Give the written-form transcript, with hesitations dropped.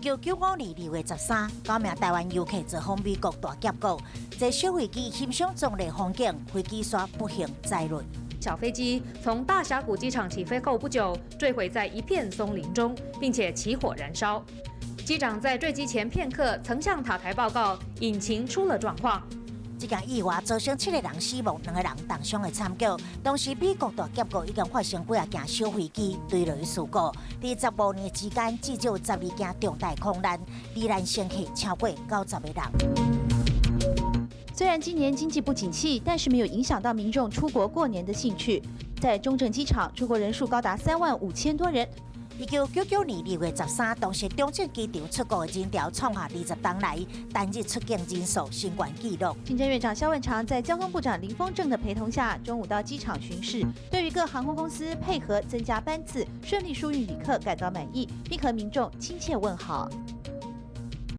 1995年2月13，九名台灣遊客坐訪美國大峽谷，坐小飛機欣賞壯麗風景，飛機煞不幸載落。小飛機從大峽谷機場起飛後不久，墜毀在一片松林中，並且起火燃燒。機長在墜機前片刻曾向塔台報告引擎出了狀況。這件意外造成七個人死亡，兩個人重傷的慘劇。當時美國大峽谷已經發生幾仔架小飛機墜落事故，佇15年之間，至少12件重大空難，罹難乘客超過90個人。雖然今年經濟不景氣，但是沒有影響到民眾出國過年的興趣。在中正機場，出國人數高達3萬5千多人。1999年2月13，當時中正機場出國的人潮創下20冬來單日出境人數新懸紀錄。行政院長蕭萬長在交通部長林峰正的陪同下，中午到機場巡視，對於各航空公司配合增加班次，順利輸運旅客感到滿意，並和民眾親切問好。